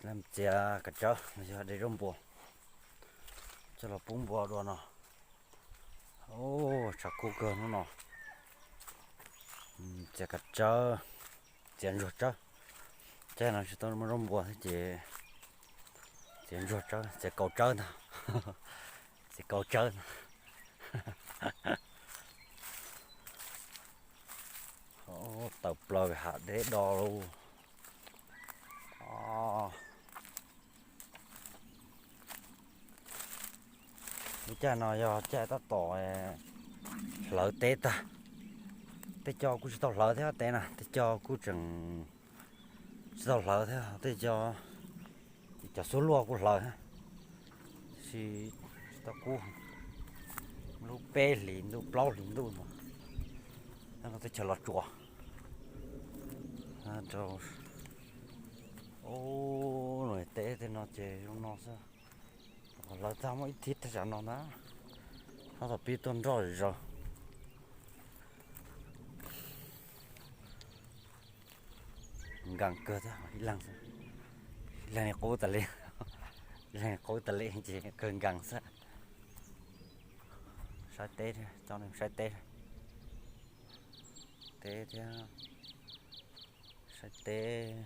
Txiav kav tsawb los yog de zaub npua coj los pub npua dua no. Tshav kub kawg hnub no. Txiav kav tsawb, txiav ntsuag tsawb. Caij no tsis tau muaj zaub npua thiab ces txiav ntsuag tsawb, txiav kaus tsawb ntag. Txiav kaus tsawb ntag. Tawm plaws hav deb do lauj. Lub caij no yog caij tab tom hlawv teb tag. Tej co kuj tsis tau hlawv thiab, teb na tej co kuj tseem tsis tau hlawv thiab, tej co, cov xub luaj kuj hlawv thiab, tab sis tsis tau kub. Lub peb hlis ntuj plaub hlis ntuj no, no teb chaws Los Tsuas rau, teb tej no ces zoo no xwb. Hlawv tag muaj ib thib thaj tsam no ntag, tab tom pib tuaj nroj zaws. Nkees kawg thiab, ib leeg xwb, ib leeg li qub tas li, ib leeg li qub tas li ces kawg nkees xwb. Saib teb, coj nej saib teb, teb thiab, saib teb,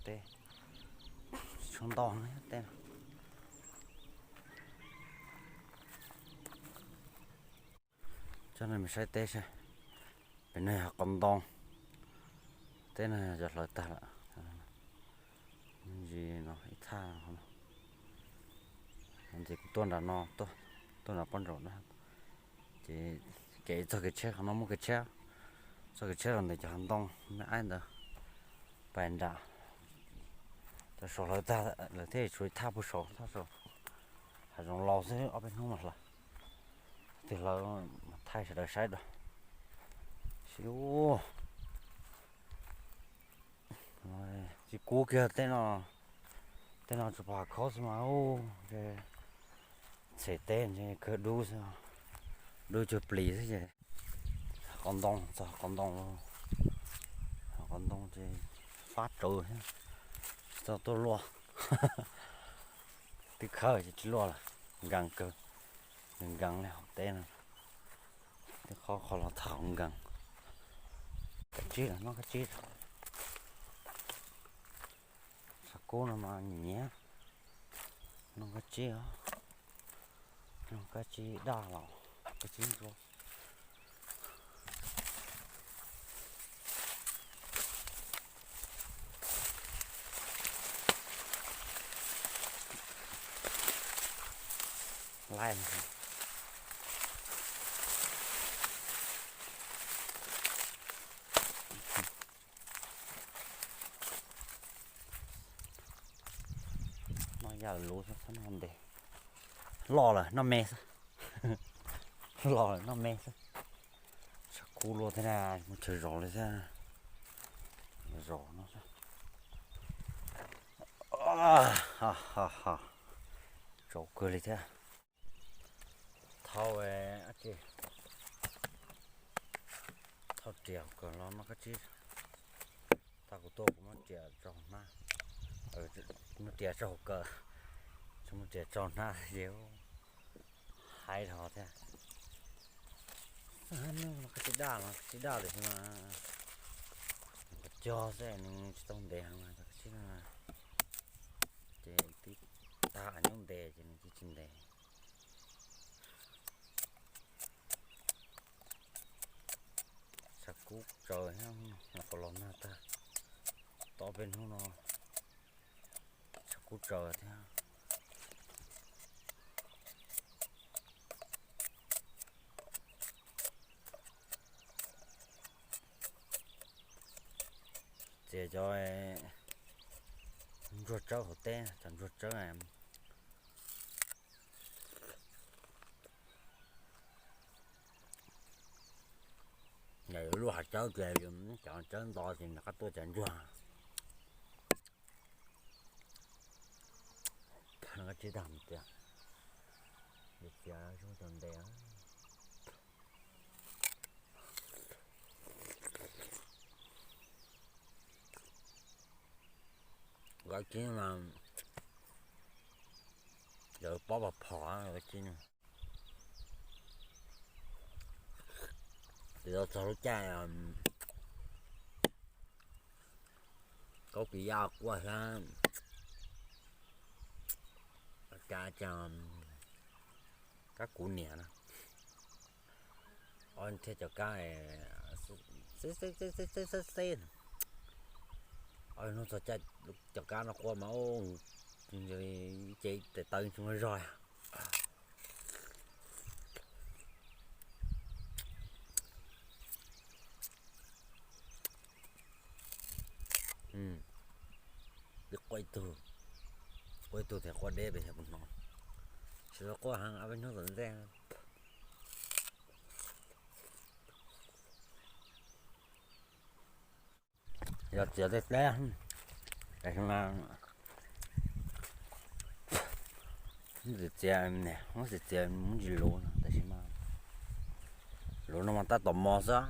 teb tsis tshua ntau teb no. Coj nej mus saib teb saib, pem no yog qos ntoo, teb no yog cov hlawv tag lawm. Ntsis no ib thaj no, ces kuv tuaj nram no, tuaj nram pob ntsaum na, ces kev txog kev tsheb qhov no muaj kev tsheb, txog kev tsheb los ntawm cov hav ntoo me aib ntawd pais nram. Cov saud hlawv tag lawm thiab, tshuav ib thaj puag saud, thaj saud hav zoov laus xwb, ob peb hnub mas hlawv. Twb hlawv mas thaij sawv daws saib dua. Xib ua, tsis kub kiag tej no, tej no tsuas pom hav khaub xwb mas, txhem teb ntshe kawg dub xwb, dub cuag plis xwb ces. Hav qos ntoo, txog hav qos ntoo, hav qos ntoo ces fab tsawv thiab, tsis tau tuaj luaj. Twb khawb ces tsis luaj lawm, nkees kawg, nkees li hauv teb no, twb qhov qhov los thaum nkees. Kab tsib los noj kab tsib, tshav kub no mas nyiam nyiam noj kab tsib os, noj kab tsib daj los kab tsib ntsuab. Laij noj yaj luv xwb, txhob noj ntev. Loj lawm noj me xwb, loj lawm noj me xwb. Tshav kub luaj thiab na, muaj chaw zov li thiab, zov no xwb. Tsaus kawg li thiab. Thauj, thauj riam hauv kawm los noj kab tsib. Tag kuv tuaj kuv muab riam tso hauv hnab, muab riam tso hauv kawm, tsis muab riam tso hauv hnab ces haib dhau thiab. Noj kab tsib daj los kab tsib daj tiam sis mas qhov cog xwb nws tsis tau ntev heev, cov kab tsib no ces tib tag nyob ntev ces nws tsis tsis ntev. Tshav kub tsaws thiab, nyuam qhuav los nag tag, tau peb hnub no tshav kub tsaws thiab. Txiav cov ntsuag tsawb hauv teb, cov ntsuag tsawb. Yog yuav luaj hav tsawb ces cov tsawb nto ces nws qab tuaj cov ntsuag. Kab tsib tag tias, txiav zoo cov ntev. Kav kib mas yog pob pog phom kav kib. Ces txog lub caij kaub pis yaj quaj hlab, cas cas kab kuv niam na, thiaj cov kab xeb xeb xeb, hnub txog caij cov kab no quaj mas ces tes taw tsis muaj zog. Twb quaj ib tug, quaj ib tug thiaj quaj deb pes xyov puas hnov. Tsis tau quaj heev, ob peb hnub tom ntej. Yog txiav tej pleb, tam sim no txiav txiav, muab txiav txiav muab ntsis luv no, tam sim no luv no mas tab tom mos xwb.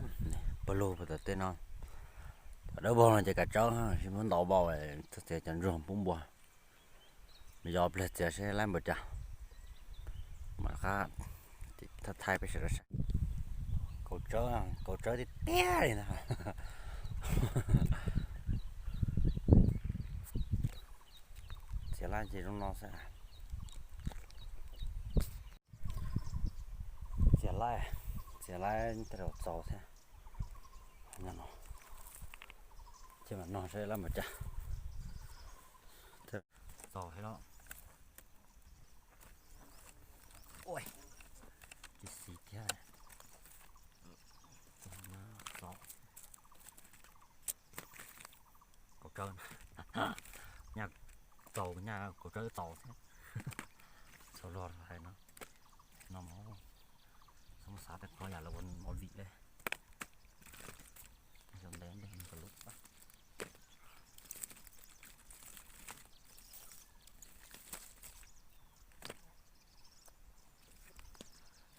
Pawg lug puag tom tej no, tom dawb paug no ces kav tsawb, tsis muab ntau vau, txhob txiav cov ntsuag pub npua. Yog pliag txiav seb laib npaum cas, mam rov qab thaij peb sawv daws saib. Kaus tsawb, kaus tsawb tiag tiag li ntag. Txiav laib ces zoo no xwb. Txiav laib, txiav laib tej zaum txaus thiab. Ces mam nug seb laib npaum cas. Txaus thiab los. Tsis xis thiab. Kaus tsawb, nyaj txaus, nyaj kaus tsawb txaus thiab. Txaus luag hais no, no mas txhob muab xav tej qhov yam lawv ua movie li. Zoo ntev ntev ko lub.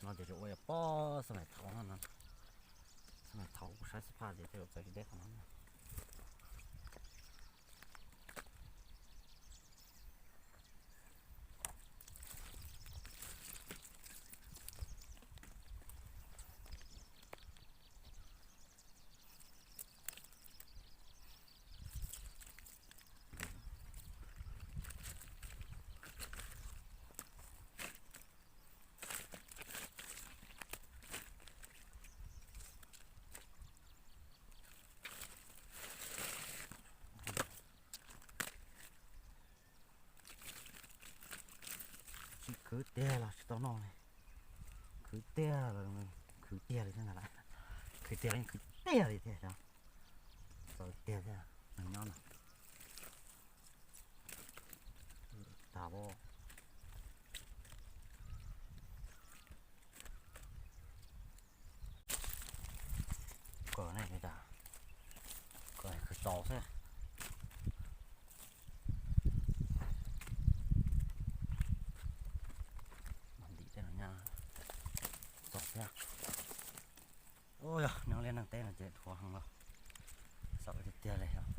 No ces tsuas ua yog pob xab maim thaum no, xab maim thaum kuv saib xab phaj ces tej zaum txawv tsis deb qhov no. Tsis khwv tiag los tsis tau noj li. Khwv tiag los khwv tiag li thiab ntag lawm. Khwv tiag los yeej khwv tiag li thiab. Txaus tiag thiab. Nyob no. Tas pob. Kawg ne, kawg txaus xwb. Ntim tej no nyaj txaus thiab. Ua yog neeg liaj neeg teb no ces dhuav heev los, xav tiag tiag li os.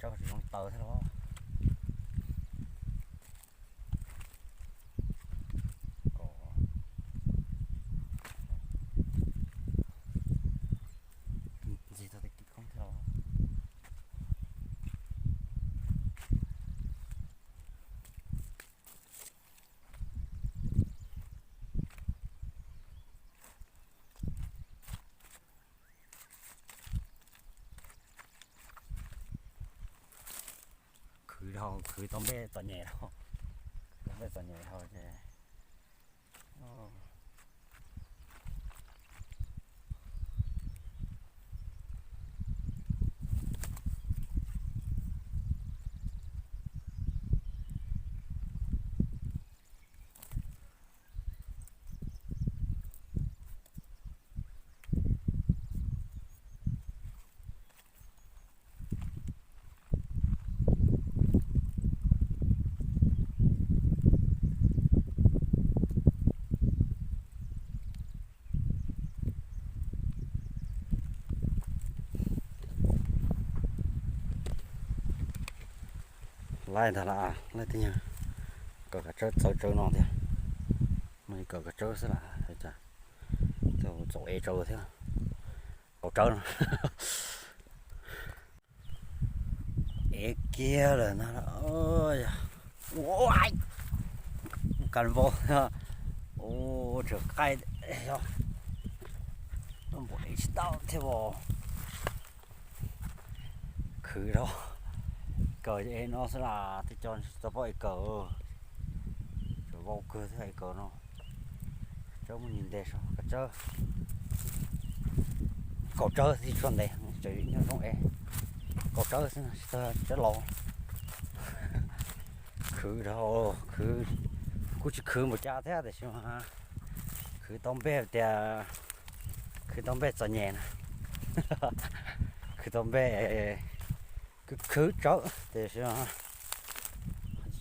Kav tsawb tsis zoo taw thiab los. Ntxig tau tej kib koob thiab los. Khwv dhau, khwv tau npej txom nyem dhau, tau npej txom nyem dhau ces Laij ntag las, leej twg nyiag kawm kav tsawb txawv tsawv no tiag. Muaj kawm kav tsawb xwb las, txaus ev tsawv thiab. Kaum tsawb no. Ev kiag lawm ntag. Ua, kas npau. Ua, tseem qaij. Npau ev tsis tau thiab os. Khwv rau. Kawm ev no xwb las, tej co tsis tau paub ev kawm. Tseem vau kawg thiab ev kawm no. Tsawb muaj ntsis ntev so, kav tsawb. Kaum tsawb tsis tshua ntev, tseem nyob zoo ev. Kaum tsawb xwb, tsis tau tsawb laus. Khwv rau, khwv, kuj tsis khwv npaum cas thiab tiam sis mas khwv tau npe tias, khwv tau npe txom nyem na. Khwv tau npe khwv khwv tsawb tiam sis tsis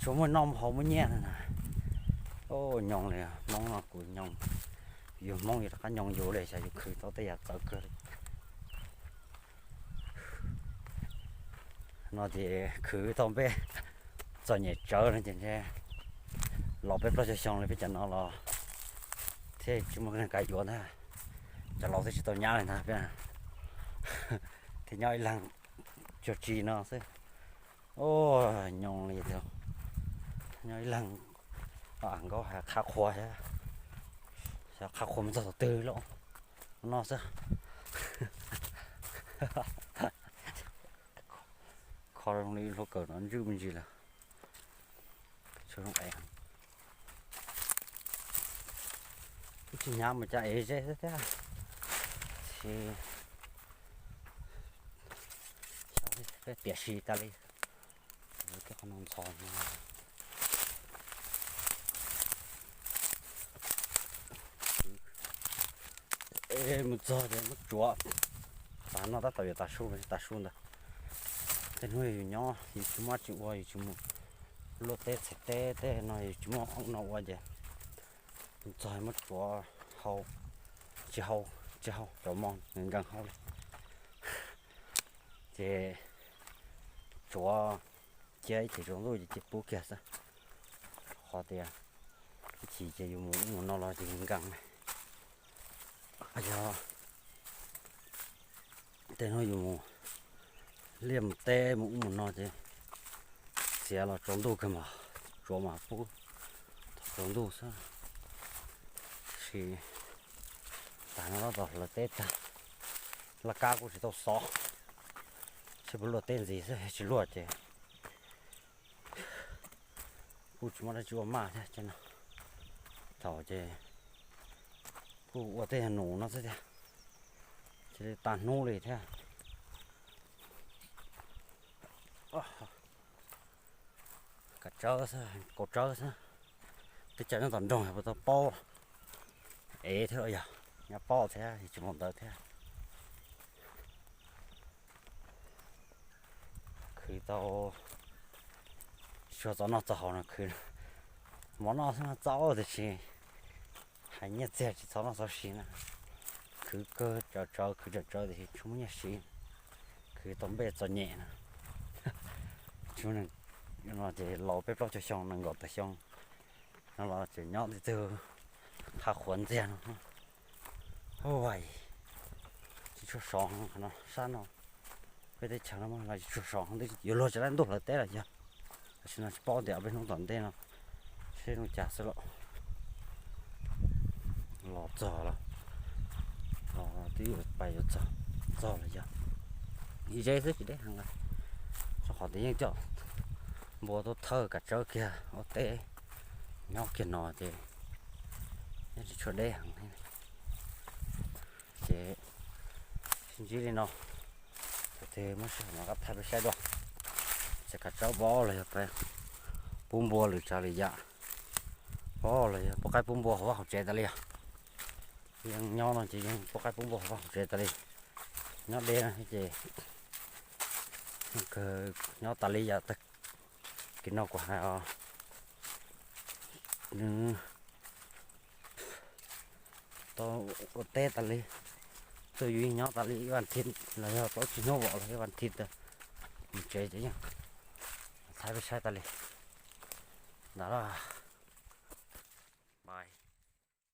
tshua muaj noj haus muaj nyiaj na. Nyoos li Hmoob no kuv nyoos, yus Hmoob yus rov qab nyoos yus li xyov yus khwv tau tej yam txawv kawg li. No ces khwv tau npe txom nyem tsawv no ces ntshe los peb plaub caug xyoo li peb cov no los thiaj tsis muaj neeg kav yuav ntag. Cov laus thiaj tsis tau nyab li ntag peb, thiaj nyob ib leeg cuag tsi no xwb. Nyoos li tias nyob ib leeg, Nkauj hais qhav qhuas, xyov qhav qhuas mus txog thaum twg lawm no xwb. Kho zoo li hluav kawm no ntswj me ntsis lawm. Kuj tsis hnyav mus cas ev ze xwb thiab. Ces xyov peb piam si tas li. Mus txog ces muab tsuav. Tas no tab tom yuav tav su, tav su ntawd. Tej hnub yus nyob yus tsis muaj tsis ua, yus tsis mus luaj teb txhais teb tej no, yus tsis muaj no ua ces mus txog muab tsuav hau, tsis hau, tsis hau, cov mos nkees hau li. Ces tsuav, cia ib chim tsaus ntuj ces cia pub kiag xwb. Qhov tias ib chim ces yus mus ub mus no los ces nkees. Yog tej hnub yus mus liaj mus teb mus ub mus no ces txiav los tsaus ntuj kawg mas, tsuav mas pub thaum tsaus ntuj xwb. Tab sis tas no tab tom hlawv teb tag, laj kab kuj tsis tau xov, tsis pub luaj teb ntxiv xwb, tsis luaj ces kuj tsis muaj dab tsi ua maj thiab ces no. Thaum ces kuj ua tej num no xwb thiab, cia li tas hnub li thiab. Kav tsawb xwb, kaum tsawb xwb. Peb cov nyob tom nroog puas tau paub ev thiab los yog nyob paub thiab tsis mus ntawd thiab. Khwv tau tsis txhob noj txog hauv no khwv, mov noj xwb no txaus tiam sis hais nyiaj txiag tsis txhob noj txaus siv na. Khwv kawg tsawv tsawv, khwv tsawv tsawv tiam sis tsis muaj nyiaj siv. Khwv tau npe txom nyem na. Tsis muaj neeg, no ces laus peb plaub caug xyoo nees nkaum tawm xyoo no los tseem nyob twg twg qha qhuav ntxiag no. Ua, tsis tshua sov no sab no. Peb teb chaws no los tsis tshua sov, yuav luag tsis laib ntuj hlawv teb los yog, tam sim no tsis paub tias peb hnub tom ntej no seb zoo cas xwb los. Los txog los, los twb yuav pais yuav txog, txog los yog ib zeb xwb tsis deb heev lawm. Rau qhov tias yeej coj npua tuaj thawj kav tsawb kiag ua teb nyob kiag no ces yeej tsis tshua deb heev thiab. Ces sib ntsib li no, thaum twg muaj sij hawm no rov qab thaij peb saib dua. Txawm kav tsawb pob los yog pub npua lwm tsav lwm yam, pob los yog pub qaib pub npua hauv vaj hauv tsev tas li os. Yeej nyob no ces yeej pub qaib pub npua hauv vaj hauv tsev tas li. Nyob deb no ces kawg nyob tas li yam tag kis no kuv hais os. Nws tau ua teb tas li, twb yus yeej nyob tas li ib vas thiv los yog plaub tsib hnub vom los ib vas thiv tas. Mus tsev ces yeej Peb saib tas li ntawd na.